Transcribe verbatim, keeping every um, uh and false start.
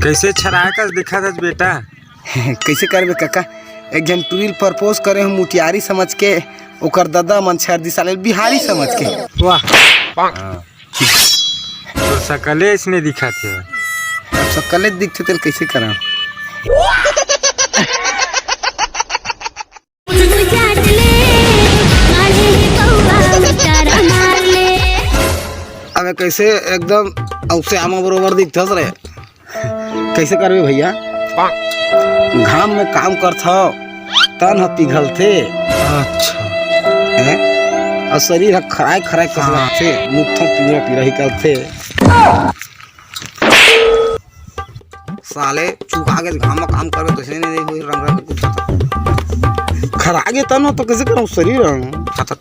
कइसे छराय कस दिखत हस बेटा? कइसे करबे कका, एक झन टुरी ल propose करे हंव मुटियारी समझ के, ओकर ददा मन छर दिस साले बिहारी समझ के। वाह। हाँ। तोर सकले अइसने दिखत हे। अब सकले दिखथे तेला कइसे करंव? अबे कइसे एकदम अउ श्यामा बरोबर दिखथस रे। कइसे करबे भइया? घाम में काम करथव, तन ह पिघलथे। अच्छा। हैं? अउ शरीर ह खराय खराय कस हाँ। लगथे, मुठ्ठा पीरा पीरा हिकलथे। साले चुका के घाम में काम करबे तो से नहीं, नहीं होई रंग रंग कुछ। खरागे तन हो तो कइसे करंव शरीर ह? अच्छा।